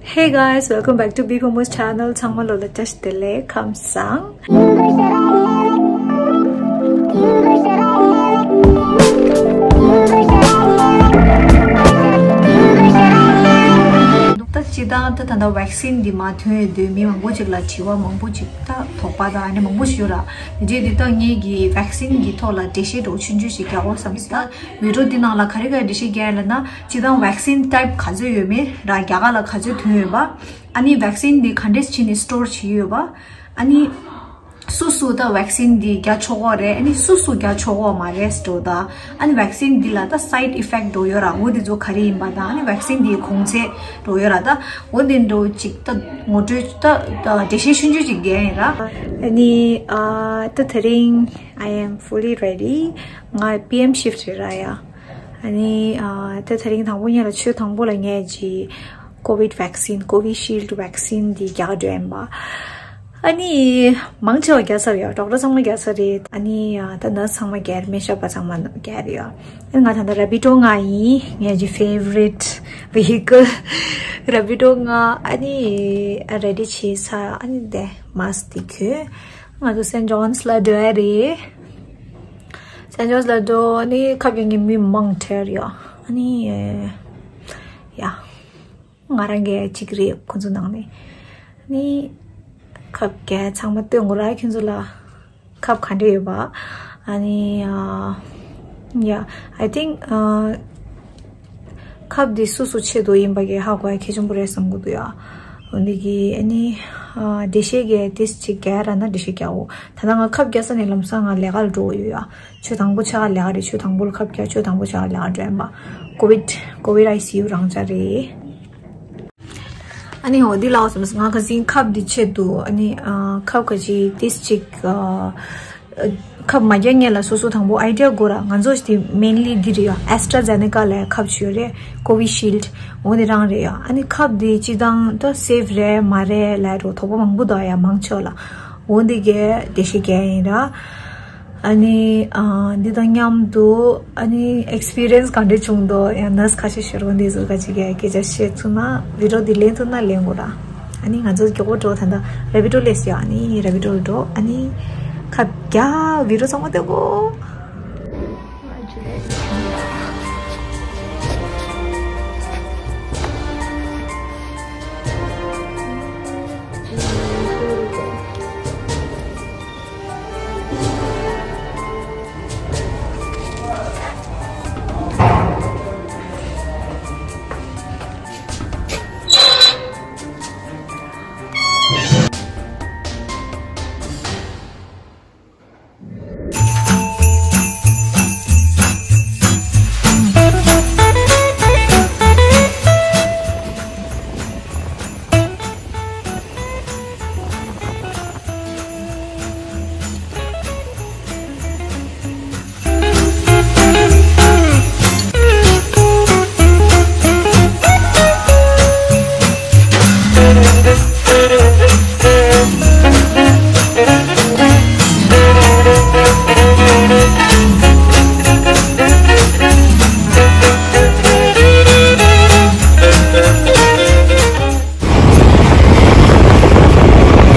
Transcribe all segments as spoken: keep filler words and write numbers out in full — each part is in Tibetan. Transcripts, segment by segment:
Hey guys, welcome back to Big Momo's channel. ཚང་མ་ལོ་ལ་བཀྲ་ཤིས་བདེ་ལེགས། ཁམས་བཟང་། ད་སྤྱིར་བཏང་ད་ད་ལྟ་ཝེག་སིན་འདི་མར་ཐོན་ཡོད་དུས་མི་མང་པོ་ཅིག་ལ་དྲི་བ་མང་པོ་ཅིག་ད་དོགས་པ་དང་ཨ་ནི་མང་པོ་ཞིག་ཡོད་ར། རྗེས་འདི་ད་ངེད་ཀྱི་ཝེག་སིན་གྱི་ཐོག་ལ་འགྲེལ་བཤད་འདྲ་བོ་ཆུང་ཆུང་ཞིག་རྒྱག་དགོས་བསམ་སོང་། ད་བི་ཌིའོ་འདི་ནང་ལ་ག་རེ་ག་རེ་འགྲེལ་བཤད་རྒྱག་ཡིན་ལབ་ན། སྤྱིར་བཏང་ཝེག་སིན་ཊའིབ་ག་ཚོད་ཡོད་མེད་ར་རྒྱ་གར་ལ་ག་ཚོད་ཐོན་ཡོད་པ། ཨ་ནི་ཝེག་སིན་འདི་ག་འདྲས་བྱས་ནས་སི་ཊོར་བྱས་ཡོད་པ། ཨ་ནི་སུ་སུ་ད་ཝེག་སིན་འདི་རྒྱག་ཆོག་གོ་རེད། ཨ་ནི་སུ་སུ་རྒྱག་ཆོག་གོ་མ་རེད་ཟེར་འདྲ་བོ་དང་། ཨ་ནི་ཝེག་སིན་འདི་ལ་ད་སའིཌ་ཨི་ཕེག་འདྲ་བོ་ཡོད་ར། འོ་འདི་ཚོ་ག་རེ་ཡིན་པ་དང་། ཨ་ནི་ཝེག་སིན་འདིའི་གོང་ཚད་འདྲ་བོ་ཡོད་ར། ད་འོ་འདི་འདྲ་བོ་ཅིག་ད་ངོ་སྤྲོད་ད་ད་འགྲེལ་བཤད་ཆུང་ཆུང་ཅིག་རྒྱག་ཡིན་ར། ཨ་ནི་ཨ་ད་དེ་རིང་I am fully ready. ང་པི་ཨེམ་ཤིཕ་རེད་ར་ཡ། ཨ་ནི་ཨ་ད་དེ་རིང་དང་པོ་ཉིད་ལ་ཆུ་དང་པོ་ལ་ངས་ཀྱི་ཀོ་བིཌ་ཝེག་སིན། ཀོ་བི་ཤིལ་ཌི་ཝེག་སིན་འདི་རྒྱག་འགྲོ་ཡིན་པ། ཨ་ནི་མང་ཆེ་བ་རྒྱག་ཚར་ཡོད། ཌོག་ཊར་ཚང་མ་རྒྱག་ཚར་རེད། ཨ་ནི་ཨ་ད་ནར་སི་ཚང་མ་རྒྱག་རེད། སྨན་ཞབས་པ་ཚང་མ་རྒྱག་རེད་ཡ། ཨ་ནི་ང་ད་ལྟ་རེ་པིཌོ་ལྔ་ཡིན། ངའི་ཕེ་ཝ་རིཊ་བྷི་ཧི་ཀལ་རེ་པིཌོ་ལྔ། ཨ་ནི་ཨ་རེ་ཌི་བྱས་ཚར། ཨ་ནི་དེ་མཱ་སི་ཀི་འདི་གྱོན། ང་ཚོ་སེན་ཇོན་སི་ལ་འགྲོ་ཡ་རེད། སེན་ཇོན་སི་ལ་འགྲོ། ཨ་ནི་ཁབ་རྒྱག་མཁན་མི་མང་དྲགས་ཡོད། ཨ་ནི་ཡ། ང་རང་གི་གཅིག་རེད་ཁོང་ཚོ་ནང་ནས། ནི་ཁབ་རྒྱག་ཚང་མ་སྟོན་དགོས་ར་ཁྱོད་ཚོ་ལ། ཁབ་ག་འདྲ་ཡོད་པ། ཨ་ནི་ཨ་yeah, I think ཨ་ཁབ་འདི་སུ་སུ་ཆེད་དུ་ཡིན་པ་གི་ཧ་གོ་ཡ་གལ་ཆེན་པོ་རེད་བསམ་གི་འདུག་ཡ། འོ་འདི་གི་ཨ་ནི་ཨ་འགྲེལ་བཤད་གི་ཏིས་གཅིག་རྒྱག་ར་ན་འགྲེལ་བཤད་རྒྱག་འོ། ད་ལྟ་ང་ཁབ་རྒྱག་ས་ནས་ལམ་སང་ང་ལས་ཀ་ལ་འགྲོ་གི་ཡོད་ཡ། ཆུ་དང་པོ་ཆགས་ལས་ཀ་རེད། ཆུ་དང་པོ་ལ་ཁབ་རྒྱག་ཆུ་དང་པོ་ཆགས་ལས་ཀ་འགྲོ་ཡིན་པ། ཀོ་བིཌ་ཀོ་བིཌ་ཨའི་སི་ཡུ་རང་འཇགས་རེད། ཨ་ནི་འོ་འདི་ལའོ་སམ་ང་ཁ་སིང་ཁབ་འདི་ཆེད་དུ་ཨ་ནི་ཨ་ཁབ་ཁ་ཅིག་ཏིས་གཅིག་ཨ་ཁབ་མ་རྒྱག་སྔོན་ལ་སོ་སོ་དང་པོ་ཨའི་ཌི་ཡ་དགོས་ར། ང་ཚོ་ཞིག་དེ་མེན་ལི་འདི་རེད་ཡ། ཨེ་སི་ཊ་ཛེ་ནེ་ཀ་ལ་ཁབ་ཞིག་ཡོད་རེད། ཀོ་བི་ཤིལ་ཌི་འོ་འདི་རང་རེད་ཡ། ཨ་ནི་ཁབ་འདི་སྤྱིར་བཏང་ད་སེབ་རེད་མ་རེད་ལབ་འགྲོ་དོགས་པ་མང་པོ་འདུག་ཡ་མང་ཆེ་བ་ལ། འོ་འདི་གའི་འགྲེལ་བཤད་རྒྱག་ཡིན་ར། ཨ་ནི་ཨ་འདི་དང་མཉམ་དུ་ཨ་ནི་ཨེག་སི་པི་རི་ཡན་སི་ག་འདྲ་བྱུང་འདུག་ཡང་ནར་སི་ཁ་ཤས་ཤོར་བ་འདི་ཚོ་ག་ཅིག་གི་སྐད་ཆ་བཤད་ཐུབ་ན། བི་ཌིའོ་འདི་ལེན་ཐུབ་ན་ལེན་དགོས་ར། ཨ་ནི་ང་ཚོ་མགྱོགས་པོ་འགྲོ། ད་ལྟ་རེ་པིཌོ་སླེབས་ཡོད། ཨ་ནི་རེ་པིཌོ་ལ་འགྲོ། ཨ་ནི་ཁ་རྒྱག་བི་ཌིའོ་ཚང་མ་ལྟ་དགོས།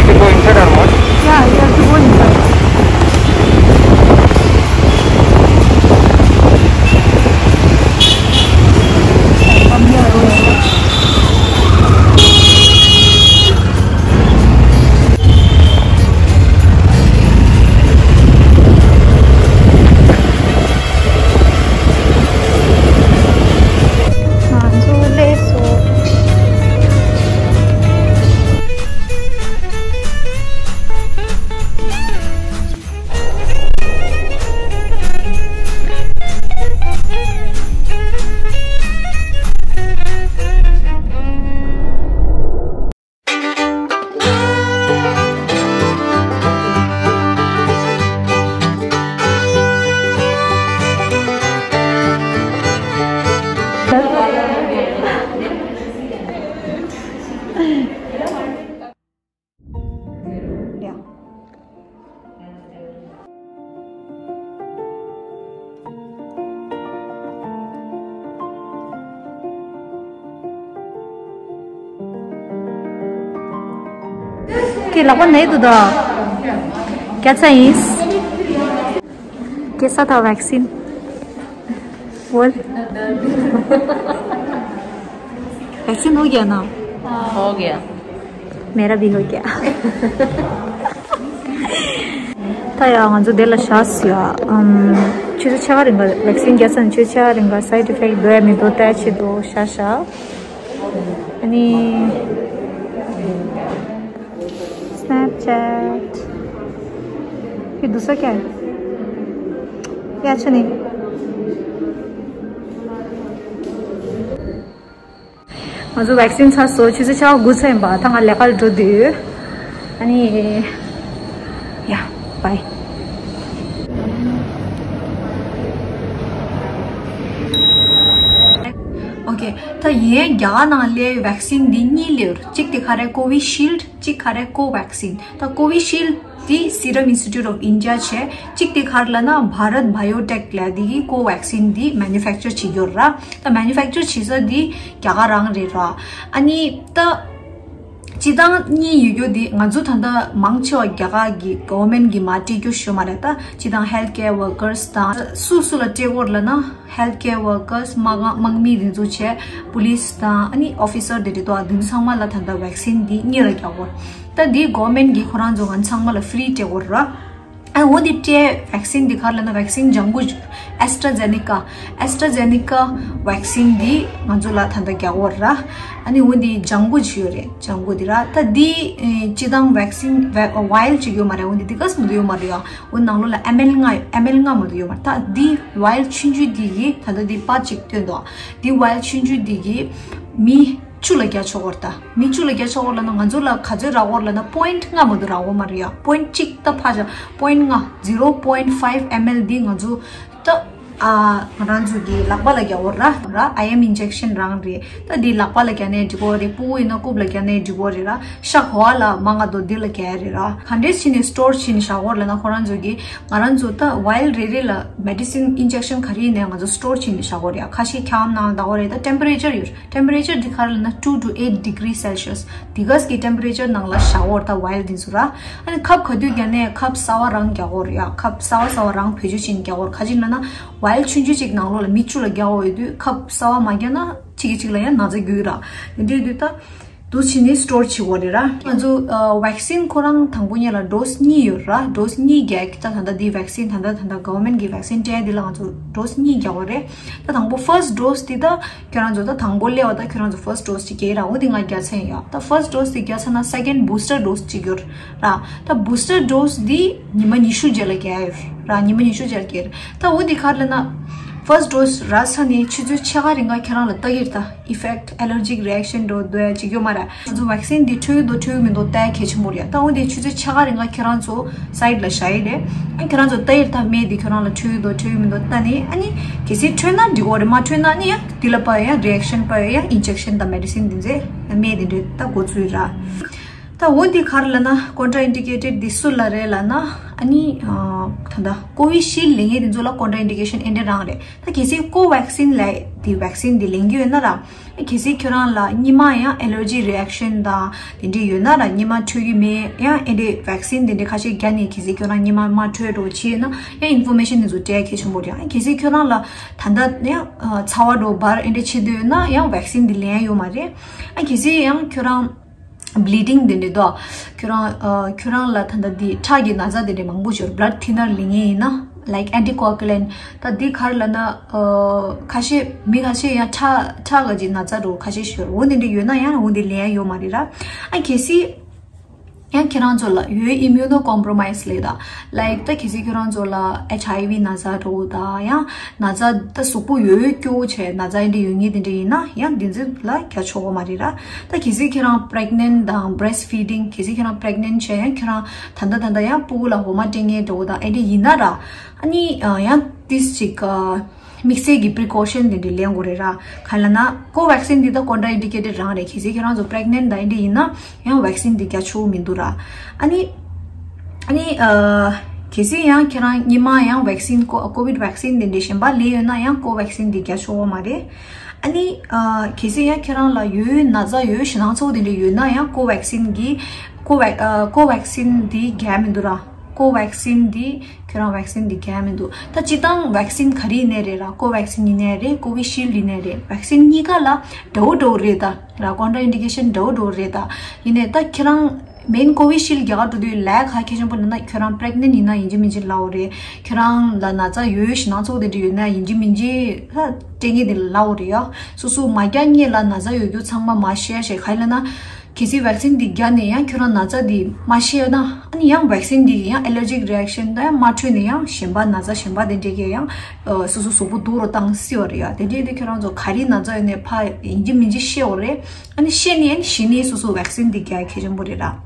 People inside are what? Yeah, you have to go inside. ལག་པ་ན་ཡི་འདུག་ད། རྒྱག་ཚར་ཡིན། कैसा था वैक्सीन? बोल। वैक्सीन हो गया ना? हो गया। मेरा भी हो गया। ད་ཡང་ང་ཚོ་འདི་ལ་བཞག་ཡོད། ཨམ། ཆུ་ཚོད་ཕྱེད་ཀ་རིང་ག་vaccine་རྒྱག་ཚར་ནས་ཆུ་ཚོད་ཕྱེད་ཀ་རིང་ག་side effect་འདུག་ཡ་མི་འདུག་ལྟ་ཆེད་དུ་བཞག་བཞག་ཨ་ནི། Snapchat. ये दूसरा क्या है? ये अच्छा नहीं। ང་ཚོ་vaccine་ཚར་སོང་། ཆུ་ཚོད་ཆ་དགུ་ཚར་ཡིན་པ། ད་ང་ལས་ཀ་ལ་འགྲོ་འདོད་ཡོད། ཨ་ནི། Yeah, bye. Okay, ད་ཡིན་རྒྱ་གར་ནང་སླེབས་vaccine་འདི་གཉིས་སླེབས་ཡོད། གཅིག་དེ་ག་རེ་Covishield། གཅིག་ག་རེ་Covaxin། ད་Covishield་འདི་Serum Institute of India་བྱས། གཅིག་དེ་ག་རེ་ལབ་ན་Bharat Biotech་ལབ་འདི་གིས་Covaxin་འདི་manufacture་བྱེད་ཀྱི་ཡོད་ར། ད་manufacture་བྱེད་ས་འདི་རྒྱ་གར་རང་རེད་ར། ཨ་ནི་ད་སྤྱི་བཏང་གཉིས་ཡོད་རྒྱུ་འདི་ང་ཚོ་ད་ལྟ་མང་ཆེ་བ་རྒྱ་གར་གྱི་government་གིས་མར་སྤྲད་རྒྱུ་ཞུ་མ་རེད། ད་སྤྱི་བཏང་healthcare workers་དང་སུ་སུ་ལ་སྤྲད་དགོས་ལབ་ན། Healthcare workers དམག་དམག་མི་དེ་ཚོ་བྱས། Police་དང་ཨ་ནི་officer་དེ་འདྲ་འདུག་དེ་ཚོ་ཚང་མ་ལ་ད་ལྟ་vaccine་འདི་གཉིས་ལ་རྒྱག་དགོས། ད་འདི་government་གིས་ཁོ་རང་ཚོ་ང་ཚང་མ་ལ་free་སྤྲད་དགོས་ར། ཨ་འོ་འདི་སྤྲད་vaccine་འདི་ག་རེ་ལབ་ན་vaccine་ལྗང་གུ། AstraZeneca། AstraZeneca་vaccine་འདི་ང་ཚོ་ལ་ད་ལྟ་རྒྱག་དགོས་ར། ཨ་ནི་འོ་འདི་ལྗང་གུ་ཅིག་ཡོད་རེད། ལྗང་གུ་འདི་ར། ད་འདི་ཨེ་སྤྱི་བཏང་vaccine་vial་ཅིག་ཡོད་མ་རེད། འོ་འདི་འདི་ག་ཙམ་དུ་ཡོད་མ་རེད་ཡ། འོ་ནང་ལོགས་ལ་ml་ལྔ་ml་ལྔ་མ་གཏོགས་ཡོད་མ་རེད། ད་འདི་vial་ཆུང་ཆུང་འདི་གིས་ད་ལྟ་འདི་པར་གཅིག་སྟོན་འདུག་འདི་vial་ཆུང་ཆུང་འདི་གིས་མི་བཅུ་ལ་རྒྱག་ཆོག་གོ་རེད། ད་མི་བཅུ་ལ་རྒྱག་ཆོག་གོ་ལབ་ན་ང་ཚོ་ལ་ག་ཚོད་རག་གོ་ལབ་ན་point་ལྔ་མ་གཏོགས་རག་གོ་མ་རེད་ཡ། point་གཅིག་ད་ཕར་བཞག point་ལྔ་zero point five ml་འདི་ང་ཚོ་ད་ཨ་ང་རང་ཚོ་གི་ལག་པ་ལ་རྒྱག་གོ་ར་ར། I M injection་རང་རེད། ད་འདི་ལག་པ་ལ་རྒྱག་ནའི་འགྲིག་གོ་རེད། སྤུ་གུ་ཡིན་ན་རྐུབ་ལ་རྒྱག་ནའི་འགྲིག་གོ་རེད་ར། ཤ་ག་བ་ལ་མང་ང་དོ་འདི་ལ་རྒྱག་ཡ་རེད་ར། ག་འདྲས་བྱས་ནས་store་བྱས་ནས་བཞག་གོ་ལབ་ན་ཁོ་རང་ཚོ་གི་ང་རང་ཚོ་ད་vial་རེ་རེ་ལ་medicine injection་ག་རེ་ཡིན་ནའི་ང་ཚོ་store་བྱས་ནས་བཞག་གོ་རེད་ཡ། ཁ་ཤས་ཁྱམ་ནང་ལ་བསྡད་གོ་རེད། ད་temperature་ཡོད། Temperature་འདི་ག་རེ་ལབ་ན་two to eight degree Celsius་འདི་ག་གི་temperature་ནང་ལ་བཞག་གོ་རེད། ད་vial་འདི་ཚོ་ར། ཨ་ནི་ཁབ་ག་དུས་རྒྱག་ནའི་ཁབ་གསར་བ་རང་རྒྱག་གོ་རེད་ཡ། ཁབ་གསར་བ་གསར་བ་རང་བེད་སྤྱོད་བྱས་ནས་རྒྱག་གོ་རེད། ག་ཅི་ལབ་ན་vial་ཆུང་ཆུང་ཅིག་ནང་ལོགས་ལ་མི་བཅུ་ལ་རྒྱག་གོ་ཡོད་དུས་ཁབ་གསར་བ་མ་རྒྱག་ན་གཅིག་གིས་གཅིག་ལ་ཡང་ན་ཚ་རྒྱུག་ར། དེ་འདྲ་ཡོད་དུས་ད་འདུག་བྱས་ནས་store་བྱེད་དགོས་རེད་ར། ང་ཚོ་vaccine་ཁོ་རང་དང་པོ་ཉིད་ལ་dose་གཉིས་ཡོད་ར། dose་གཉིས་རྒྱག་གི། ད་ད་ལྟ་འདི་vaccine་ད་ལྟ་ད་ལྟ་government་གི་vaccine་སྤྲད་འདི་ལ་ང་ཚོ་dose་གཉིས་རྒྱག་དགོས་རེད། ད་དང་པོ་first dose་འདི་ད་ཁྱོད་རང་ཚོ་ད་དང་པོ་སླེབས་པ་ད་ཁྱོད་རང་ཚོ་first dose་ཅིག་རྒྱག་ར། འོ་འདི་ང་རྒྱག་ཚར་ཡིན་ཡ། ད་first dose་འདི་རྒྱག་ཚར་ན་second booster dose་ཅིག་ཡོད་ར། ད་booster dose་འདི་ཉི་མ་ཉི་ཤུ་རྗེས་ལ་རྒྱག་ཡོད་ར། ཉི་མ་ཉི་ཤུ་རྗེས་ལ་རྒྱག་ཡོད། ད་འོ་འདི་ག་རེ་ལབ་ན་first dose་རག་ཚར་ནས་ཆུ་ཚོད་ཕྱེད་ཀ་རིང་ག་ཁྱེད་རང་ལ་ལྟ་གི་རེད། ད་effect allergic reaction་འགྲོ་འདུག་ཡ་ཅིག་ཡོད་མ་རེད། ང་ཚོ་vaccine་འདི་འཕྲོད་ཀྱི་འདུག་འཕྲོད་ཀྱི་མི་འདུག་ལྟ་ཡ་གལ་ཆེན་པོ་རེད་ཡ། ད་འོ་འདི་ཆུ་ཚོད་ཕྱེད་ཀ་རིང་ག་ཁྱེད་རང་ཚོ་side་ལ་བཞག་ཡི་རེད། ཨ་ཁྱེད་རང་ཚོ་ལྟ་ཡི་རེད། ད་སྨན་འདི་ཁྱོད་རང་ལ་འཕྲོད་ཀྱི་འདུག་འཕྲོད་ཀྱི་མི་འདུག་ལྟ་ནས་ཨ་ནི་གལ་སྲིད་འཕྲོད་ན་འགྲིག་གི་རེད། མ་འཕྲོད་ན་ཨ་ནི་ཡ་འདི་ལ་ཕར་ཡ་reaction་ཕར་ཡ་injection་དང་medicine་འདི་ཚོ་སྨན་འདི་འདྲ་ད་འགོ་བཙུགས་ཡི་ར། ད་འོ་འདི་ག་རེ་ལབ་ན་contraindicated་འདི་སུ་ལ་རེད་ལབ་ན་ཨ་ནི་ད་ལྟ་Covishield་ལེན་མཁན་འདི་ཚོ་ལ་contraindication་ཨེ་འདྲ་རང་རེད། ད་གལ་སྲིད་Covaxin་ལབ་འདི་vaccine་འདི་ལེན་གྱི་ཡོད་ན་ར། ཨ་གལ་སྲིད་ཁྱོད་རང་ལ་གཉིད་མ་ཡང་allergy reaction་དང་དེ་འདྲ་ཡོད་ན་ར། གཉིད་མ་འཕྲོད་ཀྱི་མེད། ཡང་ཨེ་འདྲ་vaccine་དེ་འདྲ་ཁ་ཤས་བརྒྱབ་ནས་གལ་སྲིད་ཁྱོད་རང་གཉིད་མ་མ་འཕྲོད་འགྲོ་བྱས་ན་ཡང་information་དེ་ཚོ་སྤྲད་གལ་ཆེན་པོ་རེད། ཨ་གལ་སྲིད་ཁྱོད་རང་ལ་ད་ལྟ་ཡང་ཚ་བ་འགྲོ་འབར་ཨེ་འདྲ་བྱེད་འདོད་ཡོད་ན་ཡང་vaccine་དེ་ལེན་ཡ་ཡོད་མ་རེད། ཨ་གལ་སྲིད་ཡང་ཁྱོད་རང་bleeding་དེ་འདྲ་འདུག་ཁྱོད་རང་ཨ་ཁྱོད་རང་ལ་ད་ལྟ་འདི་ཁྲག་གི་ན་ཚ་དེ་འདྲ་མང་པོ་ཡོད། blood thinner་ལེན་མཁན་ཡིན་ན་like anticoagulant་ད་འདི་ག་རེ་ལབ་ན་ཨ་ཁ་ཤས་མི་ཁ་ཤས་ཡང་ཁྲག་ཁྲག་གི་ཅིག་ན་ཚ་འདྲ་ཁ་ཤས་ཡོད། འོ་དེ་འདྲ་ཡོད་ན་ཡང་འོ་དེ་ལེན་ཡ་ཡོད་མ་རེད་ར། ཨ་གལ་སྲིད་ཡང་ཁྱེད་རང་ཚོ་ལ་ཡོད་immunocompromised་ལབ་ད་like ད་གལ་སྲིད་ཁྱེད་རང་ཚོ་ལ་HIV་ན་ཚ་འདྲ་བོ་དང་ཡང་ན་ཚ་ད་གཟུགས་པོ་ཡོད་སྐྱོ་བོ་བྱས་ན་ཚ་འདི་འདྲ་ཡོད་མཁན་དེ་འདྲ་ཡིན་ན་ཡང་འདི་ཚོ་ལ་རྒྱག་ཆོག་གི་མ་རེད་ར། ད་གལ་སྲིད་ཁྱེད་རང་pregnant་དང་breastfeeding་གལ་སྲིད་ཁྱེད་རང་pregnant་བྱས་ཡང་ཁྱེད་རང་ད་ལྟ་ད་ལྟ་ཡང་སྤུ་གུ་ལ་འོ་མ་སྤྲད་མཁན་འདྲ་བོ་དང་ཨེ་འདྲ་ཡིན་ན་ར། ཨ་ནི་ཡང་ཏིས་ཅིག་དམིགས་བསལ་གྱི་precaution་དེ་འདྲ་ལེན་དགོས་རེད་ར། གང་ལབ་ན་Covaxin་འདི་ད་contraindicated་རང་རེད། གལ་སྲིད་ཁྱེད་རང་ཚོ་pregnant་དང་ཨེ་འདྲ་ཡིན་ན་ཡང་vaccine་འདི་རྒྱག་ཆོག་མི་འདུག་ར། ཨ་ནི་ཨ་ནི་ཨ་གལ་སྲིད་ཡང་ཁྱེད་རང་གཉིད་མ་ཡང་vaccine co- COVID vaccine་དེ་འདྲ་གཞན་པ་ལེན་ཡོད་ན་ཡང་Covaxin་འདི་རྒྱག་ཆོག་གི་མ་རེད། ཨ་ནི་ཨ་གལ་སྲིད་ཡང་ཁྱེད་རང་ལ་ཡོད་ན་ཚ་ཡོད་ཞེད་སྣང་ཚ་བོ་དེ་འདྲ་ཡོད་ན་ཡང་ཀོ་ཝེག་སིན་གྱི་ཀོ་ཝེག་ཨ་ཀོ་ཝེག་སིན་འདི་རྒྱག་མི་འདུག་ར། ཀོ་ཝེག་སིན་འདི་ཁྱེད་རང་ཝེག་སིན་འདི་རྒྱག་མི་འདུག་ད་སྤྱིར་བཏང་ཝེག་སིན་ག་རེ་ཡིན་ནའི་རེད་ར། ཀོ་ཝེག་སིན་ཡིན་ནའི་རེད། ཀོ་བི་ཤིལ་ཡིན་ནའི་རེད། ཝེག་སིན་གཉིས་ཀ་ལ་འདྲ་བོ་འདྲ་བོ་རེད་ད་ར། ཀོན་ཊྲ་ཨིན་ཌི་ཀེ་ཤན་འདྲ་བོ་འདྲ་བོ་རེད་ད། ཡིན་ནའི་ད་ཁྱེད་རང་མེན་ཀོ་བི་ཤིལ་རྒྱག་ག་འགྲོ་དུས་ལས་ཀ་གལ་ཆེན་པོ་ན་ན་ཁྱོད་རང་པི་རེག་ནེན་ཊ་ཡིན་ན་ཡིན་གཅིག་མིན་གཅིག་ལབ་ཡོད་རེད། ཁྱོད་རང་ལ་ན་ཚ་ཡོད་ཞེད་སྣང་ཚ་བོ་དེ་འདྲ་ཡོད་ན་ཡིན་གཅིག་མིན་གཅིག་ད་སྐྲན་གྱི་དེ་ལབ་ཡོད་རེད་ཡ། སོ་སོ་མ་རྒྱག་སྔོན་ལ་ན་ཚ་ཡོད་རྒྱུ་ཚང་མ་མ་བཤད་བཤད་ག་ཡིན་ལབ་ན། གལ་སྲིད་ཝེག་སིན་འདི་རྒྱག་ནས་ཡང་ཁྱོད་རང་ན་ཚ་འདི་མ་ཤེས་ན། ཨ་ནི་ཡང་ཝེག་སིན་འདི་ཡང་ཨེ་ལར་ཇིག་རི་ཨེག་ཤན་དང་ཡང་མ་འཕྲོད་ནས་ཡང་གཞན་པ་ན་ཚ་གཞན་པ་དེ་འདྲས་ཀྱིས་ཡང་ཨ་སོ་སོ་གཟུགས་པོ་སྡུག་རུ་བཏང་སྲིད་པ་རེད་ཡ། དེ་འདྲས་དེ་ཁྱོད་རང་ཚོ་ག་རེ་ན་ཚ་ཡོད་ནའི་ཕ་ཡིན་གཅིག་མིན་གཅིག་ཤེས་པ་རེད། ཨ་ནི་ཤེས་ནས་ཨ་ནི་གཞི་ནས་སོ་སོ་ཝེག་སིན་འདི་རྒྱག་གལ་ཆེན་པོ་རེད་ར།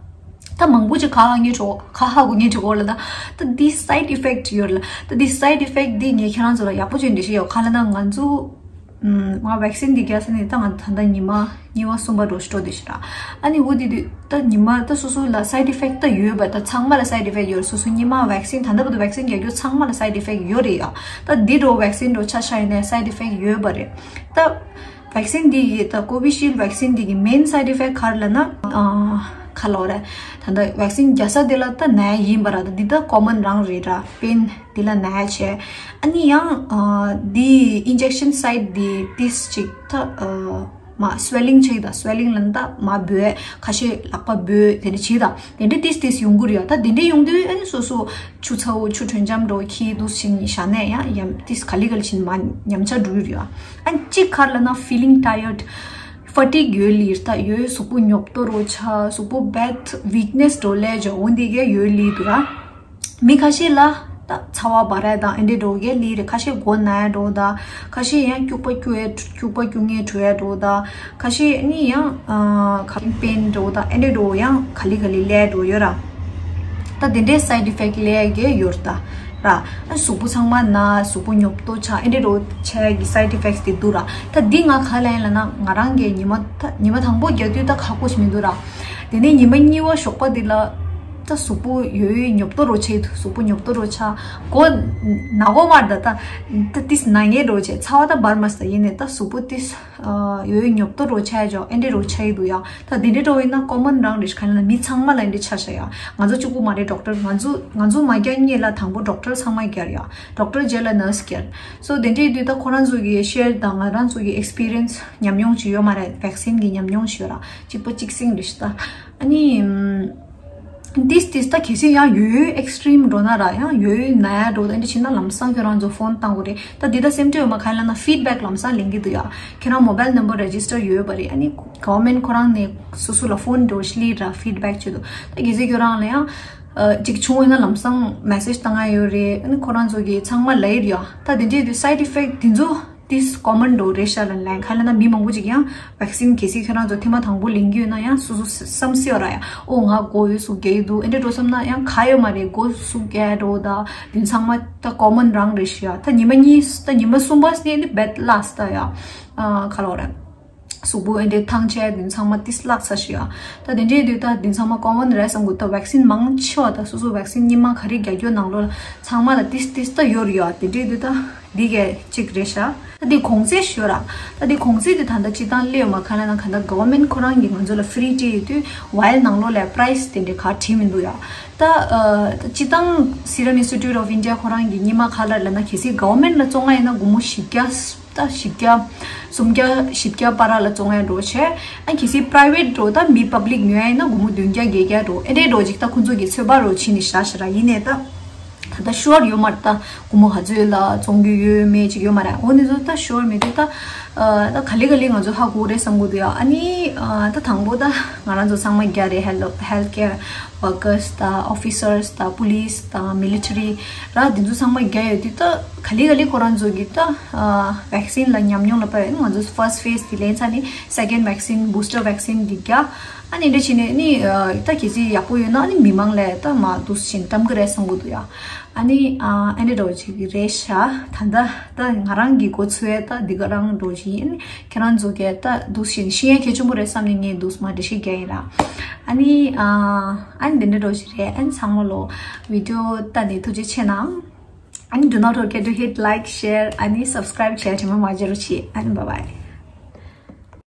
ད་མང་པོ་ཅིག་ཁ་ཧ་ངེས་འགྲོ་ཁ་ཧ་གོ་ངེས་འགྲོ་གོ་ལ་ད་ད་འདི་སའིཌ་ཨི་ཕེག་ཊི་ཡོད་ལ། ད་འདི་སའིཌ་ཨི་ཕེག་ཊི་འདི་ངས་ཁྱེད་རང་ཚོ་ལ་ཡག་པོ་བྱས་འགྲེལ་བཤད་ཡོད་ག་ལབ་ན། ང་ཚོ་ང་ཝེག་སིན་འདི་རྒྱག་ས་ནས་ད་ང་ད་ལྟ་ཉི་མ་གཉིས་པ་གསུམ་པ་འགྲོ་ཞིག་འགྲོ་བསྡད་ཤག་ར། ཨ་ནི་འོ་དེ་དུས་ད་ཉི་མ་ད་སོ་སོ་ལ་སའིཌ་ཨི་ཕེག་ཊི་ད་ཡོད་པ། ད་ཚང་མ་ལ་སའིཌ་ཨི་ཕེག་ཊི་ཡོད་རེད། སོ་སོ་ཉི་མ་ཝེག་སིན་ད་ལྟ་བར་དུ་ཝེག་སིན་རྒྱག་རྒྱུ་ཚང་མ་ལ་སའིཌ་ཨི་ཕེག་ཊི་ཡོད་རེད་ཡ། ད་འདི་འགྲོ་ཝེག་སིན་འགྲོ་ཆ་ཆ་ཡིན་ནའི་སའིཌ་ཨི་ཕེག་ཊི་ཡོད་པ་རེད། ད་ཝེག་སིན་འདི་ཡི་ད་ཀོ་བི་ཤིལ་ཝེག་སིན་འདི་གི་མེན་སའིཌ་ཨི་ཕེག་ཊི་ག་རེ་ལབ་ན། ཨ་ག་ལབ་རེད། ད་ད་ཝེག་སིན་རྒྱག་ས་དེ་ལ་ད་ནད་ཡིན་པ་ར། ད་འདི་ད་ཀོ་མན་རང་རེད་ར། པེན་འདི་ལ་ནད་བྱས། ཨ་ནི་ཡང་ཨ་འདི་ཨིན་ཇེག་ཤན་སའིཌ་འདི་ཏིས་ཅིག་ད་ཨ་མ་སུ་ཝེ་ལིང་ཆགས་ད། སུ་ཝེ་ལིང་ལབ་ན་ད་མ་འབོད་ཁ་ཤས་ལག་པ་འབོད་དེ་འདྲ་བྱེད་ད། དེ་འདྲ་ཏིས་ཏིས་ཡོང་གི་རེད་ཡ། ད་དེ་འདྲ་ཡོང་དུས་ཨ་ནི་སོ་སོ་ཆུ་ཚ་བོ་ཆུ་དྲོན་འཇམ་འགྲོ་ཁྱི་འདུག་ཕྱིན་ཤ་ནས་ཡང་ཡང་ཏིས་ག་ལི་ག་ལི་ཕྱིན་མ་ཉམས་ཆག་འགྲོ་གི་རེད་ཡ། ཨ་ནི་གཅིག་ག་རེ་ལབ་ན་ཕི་ལིང་ཊ་ཡར་ཌི། ཕ་ཊིག་ཡོད་ལི་ད་ཡོད། གཟུགས་པོ་ཉོབ་ཏོ་རུ་ཆགས། གཟུགས་པོ་བེད་ཝིག་ནེས་འགྲོ་ལས་ཇོ་འོན་དེ་གས་ཡོད་ལི་འདུག་ར། མི་ཁ་ཤས་ལ་ད་ཚ་བ་འབར་ཡ་དང་ཨེ་འདྲས་འགྲོ་གས་ལི་རེད། ཁ་ཤས་མགོ་ན་ཡ་འགྲོ་ད། ཁ་ཤས་ཡང་སྐྱུག་པ་སྐྱུག་ཡ་སྐྱུག་པ་སྐྱུག་ངེས་འགྲོ་ཡ་འགྲོ་ད། ཁ་ཤས་ནི་ཡང་ཁ་པེན་འགྲོ་ད་ཨེ་འདྲས་འགྲོ་ཡང་ག་ལི་ག་ལི་ལས་འགྲོ་ཡོད་ར། ད་དེ་འདྲའི་སའིཌ་ཨི་ཕེག་ཊི་ལས་གས་ཡོད་ད། ར། ཨ་གཟུགས་པོ་ཚང་མ་ན། གཟུགས་པོ་ཉོབ་ཏོ་ཆགས། ཨེ་འདྲས་རོ་ཆགས་ཀྱི་སའིཌ་ཨི་ཕེག་ཊི་དེ་འདུག་ར། ད་འདི་ང་ག་ལ་ཡིན་ལབ་ན་ང་རང་གི་ཉི་མ་ད་ཉི་མ་དང་པོ་རྒྱག་དུས་ད་ཁག་པོ་ཞིག་མི་འདུག་ར། དེ་ནས་ཉི་མ་གཉིས་པ་ཞོགས་པ་འདི་ལ་ད་གཟུགས་པོ་ཡོད་ཡོད་ཉོབ་ཏོ་རོ་ཆགས། གཟུགས་པོ་ཉོབ་ཏོ་རོ་ཆགས། མགོ་ན་གོ་མ་རེད་ད། ད་ཏིས་ན་ངེས་རོ་ཆགས། ཚ་བ་ད་འབར་མ་སོང་། ཡིན་ནས་ད་གཟུགས་པོ་ཏིས་ཡོད་ཡོད་ཉོབ་ཏོ་རོ་ཆགས་ཡ་ཅོ་ཨེ་འདྲས་རོ་ཆགས་ཡི་འདུག་ཡ། ད་དེ་འདྲའི་འགྲོ་ཡིན་ན་ཀོ་མན་རང་རེད། ག་ལ་མི་ཚང་མ་ལ་འདི་ཆ་ཤ་ཡ། ང་ཚོ་གཅིག་པུ་མ་རེད། ཌོག་ཊར་ང་ཚོ་ང་ཚོ་མ་རྒྱག་སྔོན་ལ་དང་པོ་ཌོག་ཊར་ཚང་མ་རྒྱག་ཡ། ཌོག་ཊར་རྗེས་ལ་ནར་སི་རྒྱག་སོ་དེ་འདྲའི་དུས་ད་ཁོ་རང་ཚོ་གི་ཤེར་དང་ང་རང་ཚོ་གི་ཨེག་སི་པི་རི་ཡན་སི་ཉམས་མྱོང་ཅིག་ཡོད་མ་རེད། ཝེག་སིན་གི་ཉམས་མྱོང་ཅིག་ཡོད་ར། གཅིག་པ་གཅིག་སེང་རེད་ཤི་ད། ཨ་ནི། ཏིས་ཏིས་ད་གལ་སྲིད་ཡང་ཡོད་ཡོད་ཨེག་སི་ཊི་རིམ་འགྲོ་ན་ར། ཡང་ཡོད་ཡོད་ན་ཡ་འགྲོ་ད་འདི་ཕྱིན་ན་ལམ་སང་ཁྱོད་རང་ཚོ་ཕོན་བཏང་དགོས་རེད། ད་འདི་ད་སེམས་ཁྲལ་ཡོད་མ་ག་ལ་ན་ཕིཌ་བེག་ལམ་སང་ལེན་གི་འདུག་ཡ། ཁྱེད་རང་མོ་བེལ་ནམ་བར་རེ་ཇི་སི་ཊར་ཡོད་པ་རེད། ཨ་ནི་གོ་ཝར་མེན་ཊི་ཁོ་རང་ནས་སོ་སོ་ལ་ཕོན་འགྲོ་ཤི་ལི་ར་ཕིཌ་བེག་བྱེད་དུ། ད་གལ་སྲིད་ཁྱོད་རང་ལ་ཡང་ཅིག་བྱུང་ཡོད་ན་ལམ་སང་མེ་སེཇ་བཏང་ཡ་ཡོད་རེད། ཨ་ནི་ཁོ་རང་ཚོ་གི་ཚང་མ་ལ་ཡིར་ཡ། ད་དེ་འདྲའི་དུས་སའིཌ་ཨི་ཕེག་ཊི་དེ་ཚོ་ཏིས་ཀོ་མན་འགྲོ་རེད་ཤག་ལབ་ལན་ག་ལ་ན་མི་མང་པོ་ཅིག་ཡང་ཝེག་སིན་གལ་སྲིད་ཁྱོད་རང་ཚོ་ཐེངས་མ་དང་པོ་ལེན་གྱི་ཡོད་ན་ཡང་སོ་སོ་བསམ་སྲིད་པ་ར་ཡ། ཨོ་ང་མགོ་ཡོད་སུ་རྒྱག་གི་འདུག་ཨེ་འདྲ་འགྲོ་བསམ་ན་ཡང་ག་ཡོད་མ་རེད། མགོ་སུ་རྒྱག་འགྲོ་ད་དེ་ཚང་མ་ད་ཀོ་མན་རང་རེད་ཤག་ཡ། ད་ཉི་མ་གཉིས་ད་ཉི་མ་གསུམ་པ་ནས་ནི་བེད་ལ་སི་ད་ཡ། ཨ་ག་ལ་ར་གཟུགས་པོ་ཨེ་འདྲ་ཐང་ཆད་དེ་ཚང་མ་ཏིས་ལག་ཚ་ཤག་ཡ། ད་དེ་འདྲའི་དུས་ད་དེ་ཚང་མ་ཀོ་མན་རེད་བསམ་གི་འདུག་ད་ཝེག་སིན་མང་ཆེ་བ་ད་སོ་སོ་ཝེག་སིན་གཉིས་མ་ག་རེ་རྒྱག་རྒྱུ་ནང་ལོགས་ལ་ཚང་མ་ལ་ཏིས་ཏིས་ད་ཡོད་ཡ། དེ་འདྲའི་དུས་ད། འདི་གས་གཅིག་རེད་ཤག་ད་འདི་གོང་ཚད་ཞུ་ར། ད་འདི་གོང་ཚད་འདི་ད་ལྟ་སྤྱི་བཏང་སླེབས་ཡོད་མ་ག་ལ་ན་ག་ད་གོ་ཝར་མེན་ཊི་ཁོ་རང་གིས་ང་ཚོ་ལ་ཕི་རི་སྤྲད་ཡོད་དུས་ཝའིལ་ནང་ལོགས་ལ་པ་རའེ་སི་དེ་འདྲ་ག་བྲིས་མི་འདུག་ཡ། ད་ཨ་ད་སྤྱི་བཏང་Serum Institute of India ཁོ་རང་གིས་སྔོན་མ་ག་ལ་ལབ་ན་གལ་སྲིད་གོ་ཝར་མེན་ཊི་ལ་བཙོང་ཡ་ཡིན་ན་སྒོར་མོ་བཞི་བརྒྱ་ད་བཞི་བརྒྱ་སུམ་བརྒྱ་བཞི་བརྒྱ་བར་ལ་བཙོང་ཡ་འགྲོ་བྱས། ཨ་གལ་སྲིད་པ་རའེ་ཝེཊ་འགྲོ་ད་མི་པབ་ལིག་ཉོ་ཡ་ཡིན་ན་སྒོར་མོ་བདུན་བརྒྱ་བརྒྱད་བརྒྱ་འགྲོ་ཨེ་འདྲའི་འགྲོ་ཅིག་ད་ཁོང་ཚོ་གིས་ཚོད་དཔག་རོ་བྱས་ནས་བཞག་ཤག་ར། ཡིན་ནའི་ད། ད་ལྟ་ཤོར་ཡོད་མ་རེད། ད་སྒོར་མོ་ག་ཚོད་ལ་བཙོང་རྒྱུ་ཡོད་མེད་ཅིག་ཡོད་མ་རེད། འོ་འདི་ཚོ་ད་ཤོར་མེད་དུས་ད་ཨ་ད་ག་ལེ་ག་ལེ་ང་ཚོ་ཧ་གོ་རེད་བསམ་གི་འདུག་ཡ། ཨ་ནི་ཨ་ད་དང་པོ་ད་ང་རང་ཚོ་ཚང་མ་རྒྱག་རེད། ཧེལ་ཧེལ་ཐི་ཀེར་ཝར་ཀར་སི་དང་ཨོ་ཕི་སར་སི་དང་པུ་ལི་སི་དང་མི་ལི་ཊ་རི་ར། འདི་ཚོ་ཚང་མ་རྒྱག་ཡོད་དུས་ད་ག་ལེ་ག་ལེ་ཁོ་རང་ཚོ་གི་ད་ཝེག་སིན་ལ་ཉམས་མྱོང་ལ་དཔག་ཡོད་ན་ང་ཚོ་ཕར་སི་ཊི་ཕེ་སི་དེ་ལེན་ཚར་ནས་སེ་ཀེན་ཌི་ཝེག་སིན་བུ་སི་ཊར་ཝེག་སིན་འདི་རྒྱག་ཨ་ནི་འདྲ་བྱས་ནས་ནི་ཨ་ད་གལ་སྲིད་ཡག་པོ་ཡོད་ན་ཨ་ནི་མི་མང་ལ་ད་མ་འདུག་སེ་བྱས་ནས་བཀྲམ་གི་རེད་བསམ་གི་འདུག་ཡ། ཨ་ནི་ཨ་ཨ་ནི་འདྲ་བོ་བྱེད་ཀྱི་རེད་ཤག་ད་ལྟ་ད་ང་རང་གི་མགོ་ཚོས་ད་འདི་ག་རང་འགྲོ་བཞིན་ཡིན། ཁྱེད་རང་ཚོ་གས་ད་འདུག་སེ་བྱས་ནས་ཤེས་ཡ་གལ་ཆེན་པོ་རེད་བསམ་ནས་ངས་འདུག་སེ་མ་འགྲེལ་བཤད་རྒྱག་ཡིན་ར། ཨ་ནི་ཨ་ཨ་ནི་འདི་འདྲ་འདྲ་བོ་ཞིག་རེད། ཨ་ནི་ཚང་མ་ལོ་བི་ཌི་ཡོ་ལྟ་ནས་ཐུགས་རྗེ་ཆེ་གནང་། ཨ་ནི་do not forget to hit like, share ཨ་ནི་subscribe བྱས་དྲན་པ་མ་བརྗེད་རོགས་གྱིས། ཨ་ནི་bye bye.